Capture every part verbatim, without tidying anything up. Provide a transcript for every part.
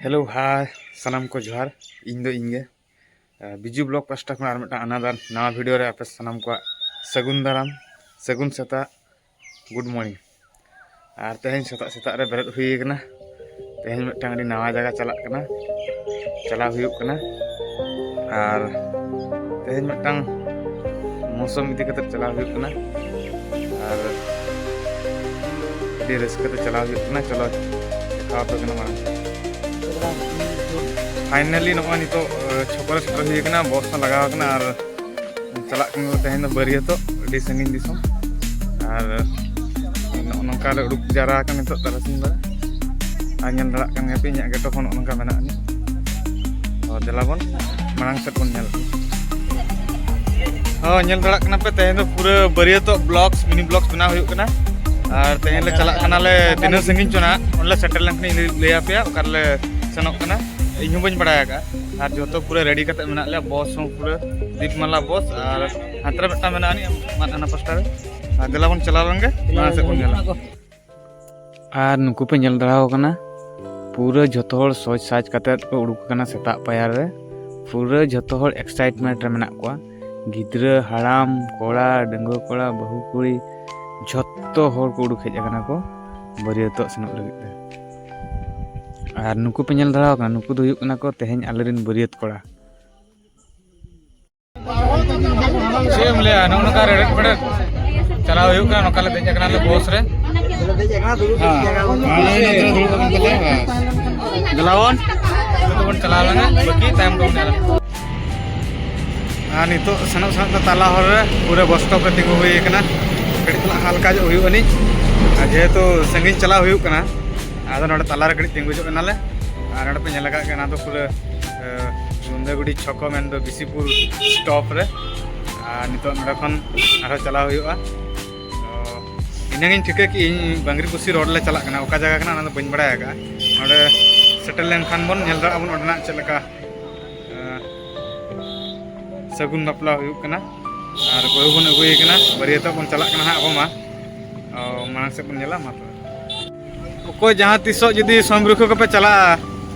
Hello, ᱦᱟᱭ, ᱥᱟᱱᱟᱢ ᱠᱚ ᱡᱚᱦᱟᱨ᱾ ᱤᱧ ᱫᱚ ᱤᱧ ᱜᱮ, ᱟᱸ, ᱵᱤᱡᱩ ᱵᱞᱚᱜ ᱯᱟᱥᱴᱟ ᱠᱷᱚᱱ ᱟᱨ ᱢᱤᱫᱴᱟᱝ ᱟᱱᱟᱫᱟᱨ ᱱᱟᱣᱟ ᱵᱷᱤᱰᱤᱭᱳ ᱨᱮ ᱟᱯᱮ ᱥᱟᱱᱟᱢ ᱠᱚᱣᱟᱜ ᱥᱟᱹᱜᱩᱱ ᱫᱟᱨᱟᱢ, ᱥᱟᱹᱜᱩᱱ ᱥᱮᱛᱟᱜ, ᱜᱩᱰ ᱢᱚᱨᱱᱤᱝ᱾ ᱟᱨ ᱛᱮᱦᱮᱧ ᱥᱮᱛᱟᱜ ᱥᱮᱛᱟᱜ ᱨᱮ ᱵᱮᱨᱮᱫ ᱦᱩᱭ ᱠᱟᱱᱟ᱾ ᱛᱮᱦᱮᱧ ᱢᱤᱫᱴᱟᱝ ᱟᱹᱰᱤ ᱱᱟᱣᱟ ᱡᱟᱭᱜᱟ ᱪᱟᱞᱟᱜ ᱠᱟᱱᱟ, ᱪᱟᱞᱟᱣ ᱦᱩᱭᱩᱜ ᱠᱟᱱᱟ᱾ ᱟᱨ ᱛᱮᱦᱮᱧ ᱢᱤᱫᱴᱟᱝ ᱢᱳᱥᱩᱢ ᱤᱫᱤ ᱠᱟᱛᱮ ᱪᱟᱞᱟᱣ ᱦᱩᱭᱩᱜ ᱠᱟᱱᱟ᱾ ᱟᱨ ᱟᱹᱰᱤ ᱨᱟᱹᱥᱠᱟᱹ ᱛᱮ ᱪᱟᱞᱟᱣ ᱦᱩᱭᱩᱜ ᱠᱟᱱᱟ᱾ ᱪᱚᱞᱚ, ᱫᱮᱠᱷᱟᱣ ᱟᱯᱮ ᱠᱟᱱᱟ ᱢᱟᱲᱟᱝ ᱥᱮᱫ᱾ ᱯᱷᱟᱭᱱᱟᱞᱤ ᱱᱚᱜᱼᱚᱭ ᱱᱤᱛᱚᱜ, ᱟᱸ, ᱪᱷᱚᱠᱚ ᱨᱮ ᱥᱮᱴᱮᱨ ᱦᱩᱭ ᱠᱟᱱᱟ, ᱵᱚᱥ ᱦᱚᱸ ᱞᱟᱜᱟᱣ ᱠᱟᱱᱟ᱾ ᱟᱨ ᱪᱟᱞᱟᱜ ᱠᱟᱱᱟ ᱠᱚ ᱛᱮᱦᱮᱧ ᱫᱚ ᱵᱟᱹᱨᱭᱟᱹᱛᱚᱜ ᱟᱹᱰᱤ ᱥᱟᱺᱜᱤᱧ ᱫᱤᱥᱚᱢ᱾ ᱟᱨ ᱱᱚᱜᱼᱚ ᱱᱚᱝᱠᱟ ᱞᱮ ᱩᱰᱩᱠ ᱡᱟᱣᱨᱟ ᱟᱠᱟᱱᱟ ᱱᱤᱛᱚᱜ ᱛᱟᱨᱟᱥᱤᱧ ᱵᱮᱲᱟ᱾ ᱟᱨ ᱧᱮᱞ ᱫᱟᱲᱮᱭᱟᱜ ᱠᱟᱱ ᱜᱮᱭᱟ ᱯᱮ, ᱤᱧᱟᱹᱜ ᱜᱮᱴᱚ ᱦᱚᱸ ᱱᱚᱜᱼᱚ ᱱᱚᱝᱠᱟ ᱢᱮᱱᱟᱜ ᱟᱹᱱᱤᱡ᱾ ᱛᱚ ᱫᱮᱞᱟ ᱵᱚᱱ ᱢᱟᱲᱟᱝ ᱥᱮᱫ ᱵᱚᱱ ᱧᱮᱞ᱾ ᱦᱚᱸ, ᱧᱮᱞ ᱫᱟᱲᱮᱭᱟᱜ ᱠᱟᱱᱟ ᱯᱮ, ᱛᱮᱦᱮᱧ ᱫᱚ ᱯᱩᱨᱟᱹ ᱵᱟᱹᱨᱭᱟᱹᱛᱚᱜ ᱵᱞᱚᱜᱥ, ᱢᱤᱱᱤ ᱵᱞᱚᱜᱥ ᱵᱮᱱᱟᱣ ᱦᱩᱭᱩᱜ ᱠᱟᱱᱟ᱾ ᱟᱨ ᱛᱮᱦᱮᱧ ᱞᱮ ᱪᱟᱞᱟᱜ ᱠᱟᱱᱟᱞᱮ ᱛᱤᱱᱟᱹᱜ ᱥᱟᱺᱜᱤᱧ ᱪᱚ ᱱᱟᱜ, ᱚᱸᱰᱮ ᱞᱮ ᱥᱮᱴᱮᱨ ᱞᱮᱱᱠᱷᱟᱱ ᱤᱧ ᱞᱟᱹᱭ ᱟᱯᱮᱭᱟ ᱚᱠᱟ ᱨᱮᱞᱮ ᱥᱮᱱᱚᱜ ᱠᱟᱱᱟ᱾ ᱤᱧ ᱦᱚᱸ ᱵᱟᱹᱧ ᱵᱟᱲᱟᱭ ᱟᱠᱟᱫᱼᱟ᱾ ᱟᱨ ᱡᱚᱛᱚ ᱯᱩᱨᱟᱹ ᱨᱮᱰᱤ ᱠᱟᱛᱮ ᱢᱮᱱᱟᱜ ᱞᱮᱭᱟ, ᱵᱚᱥ ᱦᱚᱸ ᱯᱩᱨᱟᱹ ᱫᱤᱯᱢᱟᱞᱟ ᱵᱚᱥ, ᱟᱨ ᱦᱟᱱᱛᱮ ᱨᱮ ᱢᱤᱫᱴᱟᱝ ᱢᱮᱱᱟᱜᱼᱟ ᱟᱹᱱᱤᱡ ᱢᱟᱫ ᱦᱟᱱᱟ ᱯᱟᱥᱴᱟ ᱨᱮ᱾ ᱟᱨ ᱫᱮᱞᱟ ᱵᱚᱱ ᱪᱟᱞᱟᱣ ᱞᱮᱱ ᱜᱮ, ᱢᱟᱲᱟᱝ ᱥᱮᱫ ᱵᱚᱱ ᱧᱮᱞᱟ᱾ ᱟᱨ ᱱᱩᱠᱩ ᱯᱮ ᱧᱮᱞ ᱫᱟᱲᱮ ᱟᱠᱚ ᱠᱟᱱᱟ, ᱯᱩᱨᱟᱹ ᱡᱷᱚᱛᱚ ᱦᱚᱲ ᱥᱚᱡᱽ ᱥᱟᱡᱽ ᱠᱟᱛᱮᱫ ᱠᱚ ᱩᱰᱩᱠ ᱟᱠᱟᱱᱟ ᱥᱮᱛᱟᱜ ᱯᱟᱭᱟᱨ ᱨᱮ᱾ ᱯᱩᱨᱟᱹ ᱡᱷᱚᱛᱚ ᱦᱚᱲ ᱮᱠᱥᱟᱭᱤᱴᱢᱮᱱᱴ ᱨᱮ ᱢᱮᱱᱟᱜ ᱠᱚᱣᱟ᱾ ᱜᱤᱫᱽᱨᱟᱹ, ᱦᱟᱲᱟᱢ, ᱠᱚᱲᱟ, ᱰᱟᱺᱜᱩᱣᱟᱹ ᱠᱚᱲᱟ, ᱵᱟᱹᱦᱩ ᱠᱩᱲᱤ, ᱡᱷᱚᱛᱚ ᱦᱚᱲ ᱠᱚ ᱩᱰᱩᱠ ᱦᱮᱡ ᱟᱠᱟᱱᱟ ᱠᱚ ᱵᱟᱹᱨᱭᱟᱹᱛᱚᱜ ᱥᱮᱱᱚᱜ ᱞᱟᱹᱜᱤᱫ ᱛᱮ᱾ ᱟᱨ ᱱᱩᱠᱩ ᱯᱮ ᱧᱮᱞ ᱫᱟᱲᱮ ᱟᱠᱚ ᱠᱟᱱᱟ, ᱱᱩᱠᱩ ᱫᱚ ᱦᱩᱭᱩᱜ ᱠᱟᱱᱟ ᱠᱚ ᱛᱮᱦᱮᱧ ᱟᱞᱮᱨᱮᱱ ᱵᱟᱹᱨᱭᱟᱹᱛ ᱠᱚᱲᱟ᱾ ᱪᱮᱫ ᱮᱢ ᱞᱟᱹᱭᱟ, ᱱᱚᱜᱼᱚ ᱱᱚᱝᱠᱟ ᱨᱮᱲᱮᱫ ᱯᱮᱲᱮᱫ ᱪᱟᱞᱟᱣ ᱦᱩᱭᱩᱜ ᱠᱟᱱᱟ, ᱱᱚᱝᱠᱟ ᱞᱮ ᱫᱮᱡ ᱟᱠᱟᱱᱟ ᱞᱮ ᱵᱚᱥ ᱨᱮ᱾ ᱦᱮᱸ᱾ ᱫᱮᱞᱟ ᱵᱚᱱ, ᱱᱤᱛᱚᱜ ᱵᱚᱱ ᱪᱟᱞᱟᱣ ᱞᱮᱱᱟ, ᱵᱟᱹᱠᱤ ᱛᱟᱭᱚᱢ ᱛᱮᱵᱚᱱ ᱧᱮᱞᱟ᱾ ᱟᱨ ᱱᱤᱛᱚᱜ ᱥᱮᱱᱚᱜ ᱥᱮᱱᱚᱜ ᱛᱮ ᱛᱟᱞᱟ ᱦᱚᱨ ᱨᱮ ᱯᱩᱨᱟᱹ ᱵᱚᱥ ᱥᱴᱚᱯ ᱨᱮ ᱛᱤᱸᱜᱩ ᱦᱩᱭ ᱟᱠᱟᱱᱟ᱾ ᱠᱟᱹᱴᱤᱡ ᱛᱟᱞᱟᱝ ᱦᱟᱞᱠᱟ ᱧᱚᱜ ᱦᱩᱭᱩᱜ ᱟᱹᱱᱤᱡ, ᱟᱨ ᱡᱮᱦᱮᱛᱩ ᱥᱟᱺᱜᱤᱧ ᱪᱟᱞᱟᱣ ᱦᱩᱭᱩᱜ ᱠᱟᱱᱟ, ᱟᱫᱚ ᱱᱚᱰᱮ ᱛᱟᱞᱟ ᱨᱮ ᱠᱟᱹᱴᱤᱡ ᱛᱤᱸᱜᱩ ᱧᱚᱜ ᱮᱱᱟᱞᱮ᱾ ᱟᱨ ᱱᱚᱰᱮ ᱯᱮ ᱧᱮᱞ ᱟᱠᱟᱫ ᱜᱮᱭᱟ, ᱚᱱᱟ ᱫᱚ ᱯᱩᱨᱟᱹ, ᱮ, ᱜᱩᱱᱫᱟᱹᱜᱩᱲᱤ ᱪᱷᱚᱠᱚ, ᱢᱮᱱᱫᱚ ᱵᱤᱥᱤᱯᱩᱨ ᱥᱴᱚᱯ ᱨᱮ᱾ ᱟᱨ ᱱᱤᱛᱚᱜ ᱱᱚᱰᱮ ᱠᱷᱚᱱ ᱟᱨᱦᱚᱸ ᱪᱟᱞᱟᱣ ᱦᱩᱭᱩᱜᱼᱟ᱾ ᱛᱚ, ᱤᱱᱟᱹᱜᱤᱧ ᱴᱷᱤᱠᱟᱹ ᱠᱮᱜᱼᱟᱹᱧ, ᱵᱟᱝᱨᱤᱯᱚᱥᱤ ᱨᱳᱰ ᱞᱮ ᱪᱟᱞᱟᱜ ᱠᱟᱱᱟ᱾ ᱚᱠᱟ ᱡᱟᱭᱜᱟ ᱠᱟᱱᱟ, ᱚᱱᱟ ᱫᱚ ᱵᱟᱹᱧ ᱵᱟᱲᱟᱭ ᱟᱠᱟᱫᱼᱟ᱾ ᱱᱚᱰᱮ ᱥᱮᱴᱮᱨ ᱞᱮᱱᱠᱷᱟᱱ ᱵᱚᱱ ᱧᱮᱞ ᱫᱟᱲᱮᱭᱟᱜᱼᱟ ᱵᱚᱱ ᱚᱸᱰᱮᱱᱟᱜ ᱪᱮᱫ ᱞᱮᱠᱟ, ᱮ, ᱥᱟᱹᱜᱩᱱ ᱵᱟᱯᱞᱟ ᱦᱩᱭᱩᱜ ᱠᱟᱱᱟ᱾ ᱟᱨ ᱵᱟᱹᱦᱩ ᱵᱚᱱ ᱟᱹᱜᱩᱭᱮ ᱠᱟᱱᱟ, ᱵᱟᱹᱨᱭᱟᱹᱛᱚᱜ ᱵᱚᱱ ᱪᱟᱞᱟᱜ ᱠᱟᱱᱟ ᱦᱟᱸᱜ ᱟᱵᱚ ᱢᱟ᱾ ᱚ, ᱢᱟᱲᱟᱝ ᱥᱮᱫ ᱵᱚᱱ ᱧᱮᱞᱟ, ᱢᱟ ᱛᱚᱵᱮ᱾ ᱚᱠᱚᱭ ᱡᱟᱦᱟᱸ ᱛᱤᱥᱚᱜ ᱡᱩᱫᱤ ᱥᱚᱢᱵᱨᱩᱠᱷᱚ ᱠᱚᱯᱮ ᱪᱟᱞᱟᱜᱼᱟ,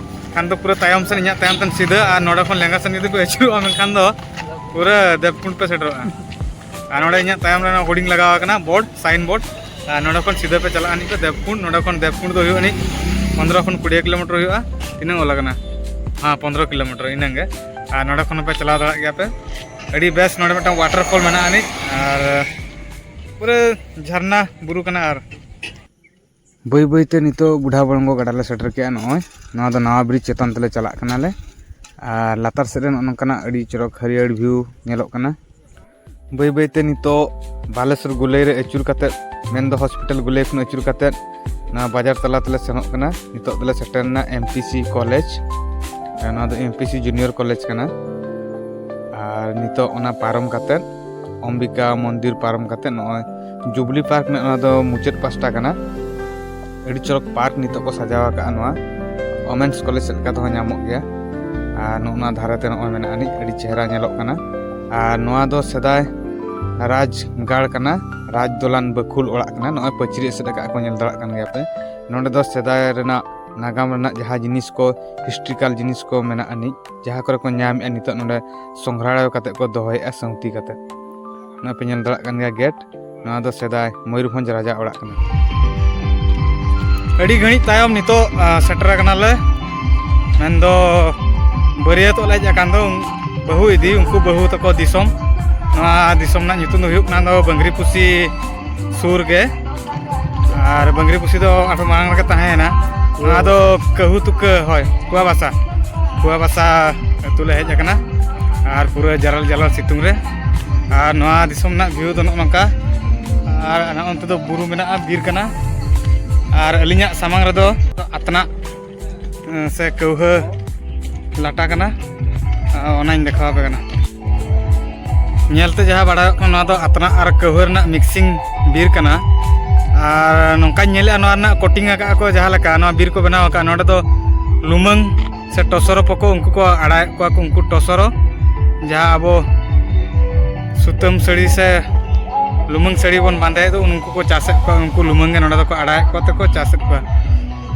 ᱠᱷᱟᱱ ᱫᱚ ᱯᱩᱨᱟᱹ ᱛᱟᱭᱚᱢ ᱥᱮᱱ ᱤᱧᱟᱹᱜ ᱛᱟᱭᱚᱢ ᱛᱮᱢ ᱥᱤᱫᱷᱟᱹ, ᱟᱨ ᱱᱚᱰᱮ ᱠᱷᱚᱱ ᱞᱮᱸᱜᱟ ᱥᱮᱱ ᱡᱩᱫᱤ ᱯᱮ ᱟᱹᱪᱩᱨᱚᱜᱼᱟ, ᱢᱮᱱᱠᱷᱟᱱ ᱫᱚ ᱯᱩᱨᱟᱹ ᱫᱮᱵᱽᱠᱩᱸᱰ ᱯᱮ ᱥᱮᱴᱮᱨᱚᱜᱼᱟ᱾ ᱟᱨ ᱱᱚᱰᱮ ᱤᱧᱟᱹᱜ ᱛᱟᱭᱚᱢ ᱨᱮ ᱦᱳᱨᱰᱤᱝ ᱞᱟᱜᱟᱣ ᱟᱠᱟᱱᱟ, ᱵᱳᱨᱰ, ᱥᱟᱭᱤᱱ ᱵᱳᱨᱰ᱾ ᱟᱨ ᱱᱚᱰᱮ ᱠᱷᱚᱱ ᱥᱤᱫᱷᱟᱹ ᱯᱮ ᱪᱟᱞᱟᱜᱼᱟ ᱱᱤᱛ ᱫᱚ ᱫᱮᱵᱽᱠᱩᱸᱰ᱾ ᱱᱚᱰᱮ ᱠᱷᱚᱱ ᱫᱮᱵᱽᱠᱩᱸᱰ ᱫᱚ ᱦᱩᱭᱩᱜᱼᱟ ᱱᱤᱛ ᱯᱚᱱᱫᱽᱨᱚ ᱠᱷᱚᱱ ᱠᱩᱲᱤ ᱠᱤᱞᱳᱢᱤᱴᱟᱨ ᱦᱩᱭᱩᱜᱼᱟ᱾ ᱛᱤᱱᱟᱹᱜ ᱚᱞ ᱟᱠᱟᱱᱟ? ᱦᱮᱸ, ᱯᱚᱱᱫᱽᱨᱚ ᱠᱤᱞᱳᱢᱤᱴᱟᱨ ᱤᱱᱟᱹᱝ ᱜᱮ᱾ ᱟᱨ ᱱᱚᱰᱮ ᱠᱷᱚᱱ ᱦᱚᱸᱯᱮ ᱪᱟᱞᱟᱣ ᱫᱟᱲᱮᱭᱟᱜ ᱜᱮᱭᱟ ᱯᱮ᱾ ᱟᱹᱰᱤ ᱵᱮᱥ ᱱᱚᱰᱮ ᱢᱤᱫᱴᱟᱝ ᱣᱟᱴᱟᱨ ᱯᱷᱚᱞ ᱢᱮᱱᱟᱜᱼᱟ ᱱᱤᱛ, ᱟᱨ ᱯᱩᱨᱟᱹ ᱡᱷᱟᱨᱱᱟ ᱵᱩᱨᱩ ᱠᱟᱱᱟ᱾ ᱟᱨ ᱵᱟᱹᱭ ᱵᱟᱹᱭ ᱛᱮ ᱱᱤᱛᱚᱜ ᱵᱩᱰᱷᱟ ᱵᱚᱲᱚᱝᱜᱚ ᱜᱟᱰᱟ ᱞᱮ ᱥᱮᱴᱮᱨ ᱠᱮᱜᱼᱟ᱾ ᱱᱚᱜᱼᱚᱭ ᱱᱚᱣᱟ ᱫᱚ ᱱᱟᱣᱟ ᱵᱨᱤᱡᱽ ᱪᱮᱛᱟᱱ ᱛᱮᱞᱮ ᱪᱟᱞᱟᱜ ᱠᱟᱱᱟᱞᱮ᱾ ᱟᱨ ᱞᱟᱛᱟᱨ ᱥᱮᱫ ᱨᱮ ᱱᱚᱜᱼᱚ ᱱᱚᱝᱠᱟᱱᱟᱜ ᱟᱹᱰᱤ ᱪᱚᱨᱚᱠ ᱦᱟᱹᱨᱭᱟᱹᱲ ᱵᱷᱤᱭᱩ ᱧᱮᱞᱚᱜ ᱠᱟᱱᱟ᱾ ᱵᱟᱹᱭ ᱵᱟᱹᱭ ᱛᱮ ᱱᱤᱛᱚᱜ ᱵᱟᱞᱮᱥᱚᱨ ᱜᱩᱞᱟᱹᱭ ᱨᱮ ᱟᱹᱪᱩᱨ ᱠᱟᱛᱮᱫ, ᱢᱮᱱᱫᱚ ᱦᱚᱥᱯᱤᱴᱟᱞ ᱜᱩᱞᱟᱹᱭ ᱠᱷᱚᱱ ᱟᱹᱪᱩᱨ ᱠᱟᱛᱮᱫ, ᱱᱚᱣᱟ ᱵᱟᱡᱟᱨ ᱛᱟᱞᱟ ᱛᱮᱞᱮ ᱥᱮᱱᱚᱜ ᱠᱟᱱᱟ᱾ ᱱᱤᱛᱚᱜ ᱫᱚᱞᱮ ᱥᱮᱴᱮᱨ ᱮᱱᱟ ᱮᱢ ᱯᱤ ᱥᱤ ᱠᱚᱞᱮᱡᱽ᱾ ᱱᱚᱣᱟ ᱫᱚ M P C junior college ᱠᱟᱱᱟ᱾ ᱟᱨ ᱱᱤᱛᱚᱜ ᱚᱱᱟ ᱯᱟᱨᱚᱢ ᱠᱟᱛᱮᱫ, ᱚᱢᱵᱤᱠᱟ ᱢᱚᱱᱫᱤᱨ ᱯᱟᱨᱚᱢ ᱠᱟᱛᱮᱫ, ᱱᱚᱜᱼᱚᱭ ᱡᱩᱵᱽᱞᱤ ᱯᱟᱨᱠ ᱢᱮᱱᱟᱜᱼᱟ, ᱚᱱᱟ ᱫᱚ ᱢᱩᱪᱟᱹᱫ ᱯᱟᱥᱴᱟ ᱠᱟᱱᱟ᱾ ᱟᱹᱰᱤ ᱪᱚᱨᱚᱠ ᱯᱟᱨᱠ ᱱᱤᱛᱚᱜ ᱠᱚ ᱥᱟᱡᱟᱣ ᱟᱠᱟᱫᱼᱟ᱾ ᱱᱚᱣᱟ ᱳᱢᱮᱱᱥ ᱠᱚᱞᱮᱡᱽ ᱥᱮᱫ ᱞᱮᱠᱟ ᱛᱮᱦᱚᱸ ᱧᱟᱢᱚᱜ ᱜᱮᱭᱟ᱾ ᱟᱨ ᱱᱚᱜᱼᱚ ᱱᱚᱣᱟ ᱫᱷᱟᱨᱮ ᱛᱮ ᱱᱚᱜᱼᱚᱭ ᱢᱮᱱᱟᱜᱼᱟ ᱱᱤᱡ, ᱟᱹᱰᱤ ᱪᱮᱦᱨᱟ ᱧᱮᱞᱚᱜ ᱠᱟᱱᱟ᱾ ᱟᱨ ᱱᱚᱣᱟ ᱫᱚ ᱥᱮᱫᱟᱭ ᱨᱟᱡᱽᱜᱟᱲ ᱠᱟᱱᱟ, ᱨᱟᱡᱽ ᱫᱚᱞᱟᱱ ᱵᱟᱹᱠᱷᱩᱞ ᱚᱲᱟᱜ ᱠᱟᱱᱟ᱾ ᱱᱚᱜᱼᱚᱭ ᱯᱟᱹᱪᱨᱤ ᱮᱥᱮᱫ ᱟᱠᱟᱫ ᱠᱚ ᱧᱮᱞ ᱫᱟᱲᱮᱭᱟᱜ ᱠᱟᱱ ᱜᱮᱭᱟ ᱯᱮ᱾ ᱱᱚᱸᱰᱮ ᱫᱚ ᱥᱮᱫᱟᱭ ᱨᱮᱱᱟᱜ ᱱᱟᱜᱟᱢ ᱨᱮᱱᱟᱜ ᱡᱟᱦᱟᱸ ᱡᱤᱱᱤᱥ ᱠᱚ, ᱦᱤᱥᱴᱨᱤᱠᱟᱞ ᱡᱤᱱᱤᱥ ᱠᱚ ᱢᱮᱱᱟᱜᱼᱟ ᱱᱤᱡ, ᱡᱟᱦᱟᱸ ᱠᱚᱨᱮ ᱠᱚ ᱧᱟᱢᱮᱫᱼᱟ, ᱱᱤᱛᱚᱜ ᱱᱚᱸᱰᱮ ᱥᱚᱝᱜᱨᱟᱦᱚ ᱠᱟᱛᱮ ᱠᱚ ᱫᱚᱦᱚᱭᱮᱫᱼᱟ ᱥᱟᱹᱝᱛᱤ ᱠᱟᱛᱮ᱾ ᱱᱚᱜᱼᱚᱭ ᱯᱮ ᱧᱮᱞ ᱫᱟᱲᱮᱭᱟᱜ ᱠᱟᱱ ᱜᱮᱭᱟ ᱜᱮᱴ᱾ ᱱᱚᱣᱟ ᱫᱚ ᱥᱮᱫᱟᱭ ᱢᱚᱭᱩᱨᱵᱷᱚᱸᱡᱽ ᱨᱟᱡᱟ ᱚᱲᱟᱜ ᱠᱟᱱᱟ᱾ ᱟᱹᱰᱤ ᱜᱷᱟᱹᱲᱤᱡ ᱛᱟᱭᱚᱢ ᱱᱤᱛᱚᱜ, ᱟ, ᱥᱮᱴᱮᱨ ᱟᱠᱟᱱᱟᱞᱮ, ᱢᱮᱱᱫᱚ ᱵᱟᱹᱨᱭᱟᱹᱛᱚᱜ ᱞᱮ ᱦᱮᱡ ᱟᱠᱟᱱ ᱫᱚ ᱵᱟᱹᱦᱩ ᱤᱫᱤ, ᱩᱱᱠᱩ ᱵᱟᱹᱦᱩ ᱛᱟᱠᱚ ᱫᱤᱥᱚᱢ᱾ ᱱᱚᱣᱟ ᱫᱤᱥᱚᱢ ᱨᱮᱱᱟᱜ ᱧᱩᱛᱩᱢ ᱫᱚ ᱦᱩᱭᱩᱜ ᱠᱟᱱᱟ ᱫᱚ ᱵᱟᱝᱨᱤᱯᱩᱥᱤ ᱥᱩᱨ ᱜᱮ᱾ ᱟᱨ ᱵᱟᱝᱨᱤᱯᱩᱥᱤ ᱫᱚ ᱟᱨᱦᱚᱸ ᱢᱟᱲᱟᱝ ᱨᱮᱜᱮ ᱛᱟᱦᱮᱸᱭᱮᱱᱟ᱾ ᱱᱚᱣᱟ ᱫᱚ ᱠᱟᱹᱦᱩ ᱛᱩᱠᱟᱹ, ᱦᱳᱭ, ᱠᱩᱣᱟᱵᱟᱥᱟ, ᱠᱩᱣᱟᱵᱟᱥᱟ ᱟᱹᱛᱩ ᱞᱮ ᱦᱮᱡ ᱟᱠᱟᱱᱟ᱾ ᱟᱨ ᱯᱩᱨᱟᱹ ᱡᱟᱨᱟᱞ ᱡᱟᱨᱟᱞ ᱥᱤᱛᱩᱝ ᱨᱮ᱾ ᱟᱨ ᱱᱚᱣᱟ ᱫᱤᱥᱚᱢ ᱨᱮᱱᱟᱜ ᱵᱷᱤᱭᱩ ᱫᱚ ᱱᱚᱜᱼᱚ ᱱᱚᱝᱠᱟ᱾ ᱟᱨ ᱚᱱᱛᱮ ᱫᱚ ᱵᱩᱨᱩ ᱢᱮᱱᱟᱜᱼᱟ, ᱵᱤᱨ ᱠᱟᱱᱟ᱾ ᱟᱨ ᱟᱹᱞᱤᱧᱟᱜ ᱥᱟᱢᱟᱝ ᱨᱮᱫᱚ ᱟᱛᱱᱟᱜ, ᱮᱸ, ᱥᱮ ᱠᱟᱹᱣᱦᱟᱹ ᱞᱟᱴᱟ ᱠᱟᱱᱟ᱾ ᱟᱨ ᱚᱱᱟᱧ ᱫᱮᱠᱷᱟᱣ ᱟᱯᱮ ᱠᱟᱱᱟ᱾ ᱧᱮᱞᱛᱮ ᱡᱟᱦᱟᱸ ᱵᱟᱲᱟᱭᱚᱜ ᱠᱟᱱᱟ, ᱱᱚᱣᱟ ᱫᱚ ᱟᱛᱱᱟᱜ ᱟᱨ ᱠᱟᱹᱣᱦᱟᱹ ᱨᱮᱱᱟᱜ ᱢᱤᱠᱥᱤᱝ ᱵᱤᱨ ᱠᱟᱱᱟ᱾ ᱟᱨ ᱱᱚᱝᱠᱟᱧ ᱧᱮᱞᱮᱜᱼᱟ, ᱱᱚᱣᱟ ᱨᱮᱱᱟᱜ ᱠᱳᱴᱤᱝ ᱟᱠᱟᱫᱼᱟ ᱠᱚ, ᱡᱟᱦᱟᱸ ᱞᱮᱠᱟ ᱱᱚᱣᱟ ᱵᱤᱨ ᱠᱚ ᱵᱮᱱᱟᱣ ᱟᱠᱟᱫᱼᱟ, ᱱᱚᱰᱮ ᱫᱚ ᱞᱩᱢᱟᱹᱝ ᱥᱮ ᱴᱚᱥᱚᱨᱚ ᱯᱚᱠᱚ, ᱩᱱᱠᱩ ᱠᱚ ᱟᱲᱟᱜᱮᱫ ᱠᱚᱣᱟ ᱠᱚ, ᱩᱱᱠᱩ ᱴᱚᱥᱚᱨᱚ, ᱡᱟᱦᱟᱸ ᱟᱵᱚ ᱥᱩᱛᱟᱹᱢ ᱥᱟᱹᱲᱤ ᱥᱮ ᱞᱩᱢᱟᱹᱝ ᱥᱟᱹᱲᱤ ᱵᱚᱱ ᱵᱟᱸᱫᱮᱭᱮᱫ ᱫᱚ, ᱩᱱᱠᱩ ᱠᱚ ᱪᱟᱥᱮᱫ ᱠᱚᱣᱟ, ᱩᱱᱠᱩ ᱞᱩᱢᱟᱹᱝ ᱜᱮ ᱱᱚᱰᱮ ᱫᱚᱠᱚ ᱟᱲᱟᱜᱮᱫ ᱠᱚᱣᱟ ᱛᱮᱠᱚ ᱪᱟᱥᱮᱫ ᱠᱚᱣᱟ᱾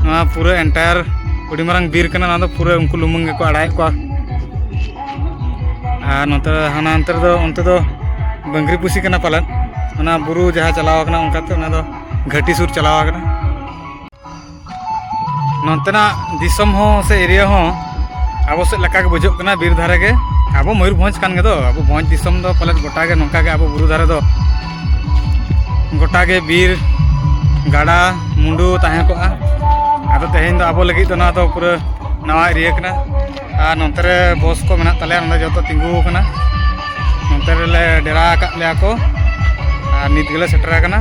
ᱱᱚᱣᱟ ᱯᱩᱨᱟᱹ ᱮᱱᱴᱟᱭᱟᱨ ᱟᱹᱰᱤ ᱢᱟᱨᱟᱝ ᱵᱤᱨ ᱠᱟᱱᱟ, ᱱᱚᱣᱟ ᱫᱚ ᱯᱩᱨᱟᱹ ᱩᱱᱠᱩ ᱞᱩᱢᱟᱹᱝ ᱜᱮᱠᱚ ᱟᱲᱟᱜᱮᱫ ᱠᱚᱣᱟ᱾ ᱟᱨ ᱱᱚᱛᱮ ᱦᱟᱱᱟ ᱚᱱᱛᱮ ᱨᱮᱫᱚ, ᱚᱱᱛᱮ ᱫᱚ ᱵᱟᱝᱜᱽᱨᱤ ᱯᱩᱥᱤ ᱠᱟᱱᱟ ᱯᱟᱞᱮᱫ, ᱚᱱᱟ ᱵᱩᱨᱩ ᱡᱟᱦᱟᱸ ᱪᱟᱞᱟᱣ ᱟᱠᱟᱱᱟ, ᱚᱱᱠᱟᱛᱮ ᱚᱱᱟ ᱫᱚ ᱜᱷᱟᱹᱴᱤ ᱥᱩᱨ ᱪᱟᱞᱟᱣ ᱟᱠᱟᱱᱟ᱾ ᱱᱚᱱᱛᱮᱱᱟᱜ ᱫᱤᱥᱚᱢ ᱦᱚᱸ ᱥᱮ ᱮᱨᱤᱭᱟ ᱦᱚᱸ ᱟᱵᱚ ᱥᱮᱫ ᱞᱮᱠᱟ ᱜᱮ ᱵᱩᱡᱷᱟᱹᱜ ᱠᱟᱱᱟ, ᱵᱤᱨ ᱫᱷᱟᱨᱮ ᱜᱮ᱾ ᱟᱵᱚ ᱢᱚᱭᱩᱨᱵᱷᱚᱸᱡᱽ ᱠᱟᱱ ᱜᱮᱫᱚ, ᱟᱵᱚ ᱵᱷᱚᱸᱡᱽ ᱫᱤᱥᱚᱢ ᱫᱚ ᱯᱟᱞᱮᱫ ᱜᱚᱴᱟ ᱜᱮ ᱱᱚᱝᱠᱟ ᱜᱮ, ᱟᱵᱚ ᱵᱩᱨᱩ ᱫᱷᱟᱨᱮ ᱫᱚ ᱜᱚᱴᱟ ᱜᱮ ᱵᱤᱨ, ᱜᱟᱰᱟ, ᱢᱩᱸᱰᱩ ᱛᱟᱦᱮᱸ ᱠᱚᱜᱼᱟ᱾ ᱟᱫᱚ ᱛᱮᱦᱮᱧ ᱫᱚ ᱟᱵᱚ ᱞᱟᱹᱜᱤᱫ ᱫᱚ ᱱᱚᱣᱟ ᱫᱚ ᱯᱩᱨᱟᱹ ᱱᱟᱣᱟ ᱮᱨᱤᱭᱟ ᱠᱟᱱᱟ᱾ ᱟᱨ ᱱᱚᱱᱛᱮ ᱨᱮ ᱵᱚᱥ ᱠᱚ ᱢᱮᱱᱟᱜ ᱛᱟᱞᱮᱭᱟ, ᱱᱚᱸᱰᱮ ᱡᱚᱛᱚ ᱛᱤᱸᱜᱩ ᱟᱠᱟᱱᱟ᱾ ᱱᱚᱱᱛᱮ ᱨᱮᱞᱮ ᱰᱮᱨᱟ ᱟᱠᱟᱫ ᱞᱮᱭᱟ ᱠᱚ ᱟᱨ ᱱᱤᱛ ᱜᱮᱞᱮ ᱥᱮᱴᱮᱨ ᱟᱠᱟᱱᱟ᱾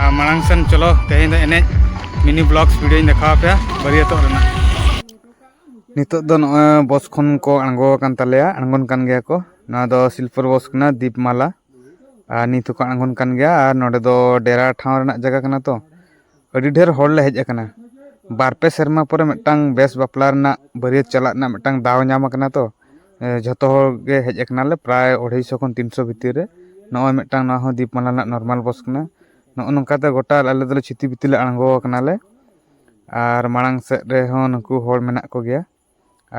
ᱟᱨ ᱢᱟᱲᱟᱝ ᱥᱮᱱ ᱪᱚᱞᱚ, ᱛᱮᱦᱮᱧ ᱫᱚ ᱮᱱᱮᱡ ᱢᱤᱱᱤ ᱵᱞᱚᱜᱥ ᱵᱷᱤᱰᱤᱭᱳᱧ ᱫᱮᱠᱷᱟᱣ ᱟᱯᱮᱭᱟ ᱵᱟᱹᱨᱭᱟᱹᱛᱚᱜ ᱨᱮᱱᱟᱜ᱾ ᱱᱤᱛᱚᱜ ᱫᱚ ᱱᱚᱜᱼᱚᱭ ᱵᱚᱥ ᱠᱷᱚᱱ ᱠᱚ ᱟᱬᱜᱚ ᱟᱠᱟᱱ ᱛᱟᱞᱮᱭᱟ, ᱟᱬᱜᱚᱱ ᱠᱟᱱ ᱜᱮᱭᱟ ᱠᱚ᱾ ᱱᱚᱣᱟ ᱫᱚ ᱥᱤᱞᱯᱚᱨ ᱵᱚᱥ ᱠᱟᱱᱟ, ᱫᱤᱯᱢᱟᱞᱟ᱾ ᱟᱨ ᱱᱤᱛ ᱦᱚᱸᱠᱚ ᱟᱬᱜᱚᱱ ᱠᱟᱱ ᱜᱮᱭᱟ᱾ ᱟᱨ ᱱᱚᱸᱰᱮ ᱫᱚ ᱰᱮᱨᱟ ᱴᱷᱟᱶ ᱨᱮᱱᱟᱜ ᱡᱟᱭᱜᱟ ᱠᱟᱱᱟ ᱛᱚ, ᱟᱹᱰᱤ ᱰᱷᱮᱨ ᱦᱚᱲ ᱞᱮ ᱦᱮᱡ ᱟᱠᱟᱱᱟ᱾ ᱵᱟᱨ ᱯᱮ ᱥᱮᱨᱢᱟ ᱯᱚᱨᱮ ᱢᱤᱫᱴᱟᱝ ᱵᱮᱥ ᱵᱟᱯᱞᱟ ᱨᱮᱱᱟᱜ, ᱵᱟᱹᱨᱭᱟᱹᱛ ᱪᱟᱞᱟᱜ ᱨᱮᱱᱟᱜ ᱢᱤᱫᱴᱟᱝ ᱫᱟᱣ ᱧᱟᱢ ᱟᱠᱟᱱᱟ ᱛᱚ᱾ ᱮ, ᱡᱷᱚᱛᱚ ᱦᱚᱲ ᱜᱮ ᱦᱮᱡ ᱟᱠᱟᱱᱟᱞᱮ, ᱯᱨᱟᱭ ᱟᱹᱲᱟᱹᱭᱥᱚ ᱠᱷᱚᱱ ᱛᱤᱱᱥᱚ ᱵᱷᱤᱛᱤᱨ ᱨᱮ᱾ ᱱᱚᱜᱼᱚᱭ ᱢᱤᱫᱴᱟᱝ, ᱱᱚᱣᱟ ᱦᱚᱸ ᱫᱤᱯᱢᱟᱞᱟ ᱨᱮᱱᱟᱜ ᱱᱚᱨᱢᱟᱞ ᱵᱚᱥ ᱠᱟᱱᱟ᱾ ᱱᱚᱜᱼᱚ ᱱᱚᱝᱠᱟᱛᱮ ᱜᱚᱴᱟ ᱟᱞᱮ ᱫᱚᱞᱮ ᱪᱷᱤᱛᱤ ᱵᱤᱛᱤ ᱞᱮ ᱟᱬᱜᱚ ᱟᱠᱟᱱᱟᱞᱮ᱾ ᱟᱨ ᱢᱟᱲᱟᱝ ᱥᱮᱫ ᱨᱮᱦᱚᱸ ᱱᱩᱠᱩ ᱦᱚᱲ ᱢᱮᱱᱟᱜ ᱠᱚᱜᱮᱭᱟ᱾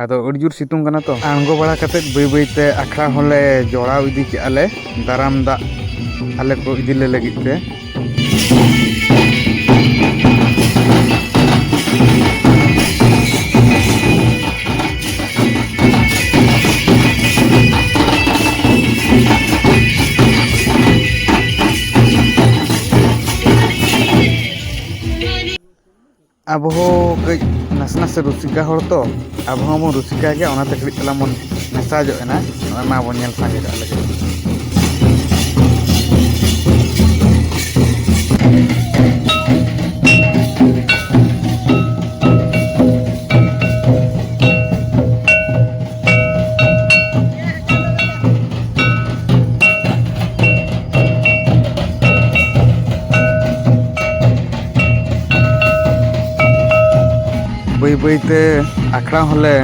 ᱟᱫᱚ ᱟᱹᱰᱤ ᱡᱳᱨ ᱥᱤᱛᱩᱝ ᱠᱟᱱᱟ ᱛᱚ᱾ ᱟᱬᱜᱚ ᱵᱟᱲᱟ ᱠᱟᱛᱮᱫ ᱵᱟᱹᱭ ᱵᱟᱹᱭ ᱛᱮ ᱟᱠᱷᱲᱟ ᱦᱚᱸᱞᱮ ᱡᱚᱲᱟᱣ ᱤᱫᱤ ᱠᱮᱜᱼᱟ ᱞᱮ, ᱫᱟᱨᱟᱢ ᱫᱟᱜ ᱟᱞᱮ ᱠᱚ ᱤᱫᱤ ᱞᱮ ᱞᱟᱹᱜᱤᱫ ᱛᱮ᱾ ᱟᱵᱚ ᱦᱚᱸ ᱠᱟᱹᱡ ᱱᱟᱥᱮ ᱱᱟᱥᱮ ᱨᱩᱥᱤᱠᱟ ᱦᱚᱲ ᱛᱚ, ᱟᱵᱚ ᱦᱚᱸᱵᱚᱱ ᱨᱩᱥᱤᱠᱟ ᱜᱮᱭᱟ, ᱚᱱᱟᱛᱮ ᱠᱟᱹᱴᱤᱡ ᱛᱟᱞᱟᱝ ᱵᱚᱱ ᱢᱮᱥᱟ ᱧᱚᱜ ᱮᱱᱟ᱾ ᱱᱚᱜᱼᱚᱭ ᱢᱟ ᱵᱚᱱ ᱧᱮᱞ ᱥᱟᱸᱜᱮ ᱠᱟᱜ ᱞᱮᱜᱮ᱾ ᱵᱟᱹᱭ ᱵᱟᱹᱭ ᱛᱮ ᱟᱠᱷᱲᱟ ᱦᱚᱸᱞᱮ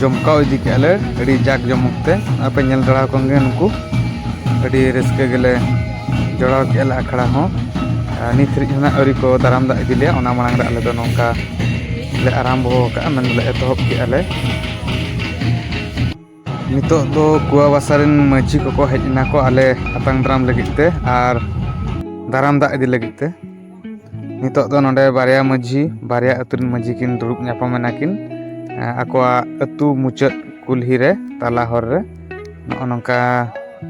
ᱡᱚᱢᱠᱟᱣ ᱤᱫᱤ ᱠᱮᱜᱼᱟ ᱞᱮ ᱟᱹᱰᱤ ᱡᱟᱠ ᱡᱚᱢᱚᱠ ᱛᱮ᱾ ᱟᱯᱮ ᱧᱮᱞ ᱫᱟᱲᱮ ᱟᱠᱚ ᱜᱮ ᱱᱩᱠᱩ, ᱟᱹᱰᱤ ᱨᱟᱹᱥᱠᱟᱹ ᱜᱮᱞᱮ ᱡᱚᱲᱟᱣ ᱠᱮᱜᱼᱟ ᱞᱮ ᱟᱠᱷᱲᱟ ᱦᱚᱸ᱾ ᱟᱨ ᱱᱤᱛ ᱦᱟᱹᱨᱤᱡ ᱦᱚᱸ ᱱᱟᱜ ᱟᱹᱣᱨᱤ ᱠᱚ ᱫᱟᱨᱟᱢ ᱫᱟᱜ ᱤᱫᱤ ᱞᱮᱭᱟ, ᱚᱱᱟ ᱢᱟᱲᱟᱝ ᱨᱮ ᱟᱞᱮ ᱫᱚ ᱱᱚᱝᱠᱟ ᱞᱮ ᱟᱨᱟᱢᱵᱚ ᱟᱠᱟᱫᱼᱟ, ᱢᱮᱱᱫᱚᱞᱮ ᱮᱛᱚᱦᱚᱵ ᱠᱮᱫᱼᱟ ᱞᱮ᱾ ᱱᱤᱛᱚᱜ ᱫᱚ ᱠᱩᱣᱟᱵᱟᱥᱟ ᱨᱮᱱ ᱢᱟᱹᱡᱷᱤ ᱠᱚᱠᱚ ᱦᱮᱡ ᱮᱱᱟ ᱠᱚ ᱟᱞᱮ ᱟᱛᱟᱝ ᱫᱟᱨᱟᱢ ᱞᱟᱹᱜᱤᱫ ᱛᱮ ᱟᱨ ᱫᱟᱨᱟᱢ ᱫᱟᱜ ᱤᱫᱤ ᱞᱟᱹᱜᱤᱫ ᱛᱮ᱾ ᱱᱤᱛᱚᱜ ᱫᱚ ᱱᱚᱰᱮ ᱵᱟᱨᱭᱟ ᱢᱟᱹᱡᱷᱤ, ᱵᱟᱨᱭᱟ ᱟᱹᱛᱩ ᱨᱮᱱ ᱢᱟᱹᱡᱷᱤ ᱠᱤᱱ ᱫᱩᱲᱩᱵ ᱧᱟᱯᱟᱢ ᱮᱱᱟ ᱠᱤᱱ, ᱮᱸ, ᱟᱠᱚᱣᱟᱜ ᱟᱹᱛᱩ ᱢᱩᱪᱟᱹᱫ ᱠᱩᱞᱦᱤ ᱨᱮ, ᱛᱟᱞᱟ ᱦᱚᱨ ᱨᱮ᱾ ᱱᱚᱜᱼᱚ ᱱᱚᱝᱠᱟ